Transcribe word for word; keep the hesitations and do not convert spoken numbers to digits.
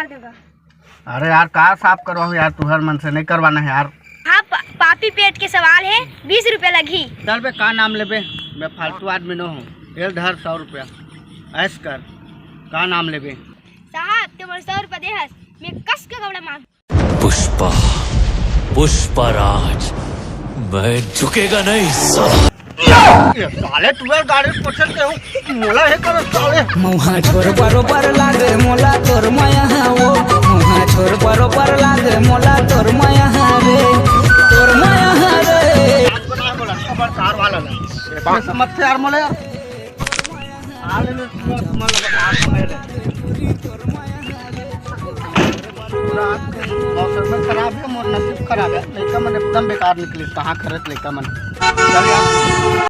अरे यार, का साफ करवाहूँ यार, तुहर मन से नहीं करवाना है यार। हाँ, पा-, पापी पेट के सवाल है, बीस रुपया लगही। चल बे, का नाम लेबे? मैं फालतू आदमी नो हूँ। ये धर सौ रुपया, ऐश कर, का नाम लेबे? साहब, तुम सौ रुपया दे हस, मैं कस के कपड़ा मांग। पुष्पा, पुष्पराज, मैं झुकेगा नहीं साला। ये साले, तुहर गाड़ी पोछत के हूँ, मोला हे करो साले। मुहा छोर बरोबर लागे मोला तोर मया वो, मुहा छोर बरोबर लागे मोला तोर मया रे, तोर मया रे। आज बना बोला, खबरदार वाला ना। ये बात समझ से यार मोला यार। आ ले, ले, तुम्हारा, तुम्हारा लगा, आ, तुम्हारा ले। पूरा मौसम में खराब है, मोर नसीब खराब है। लइका मन एकदम बेकार निकली, कहाँ खरत लइका मन। चल यार,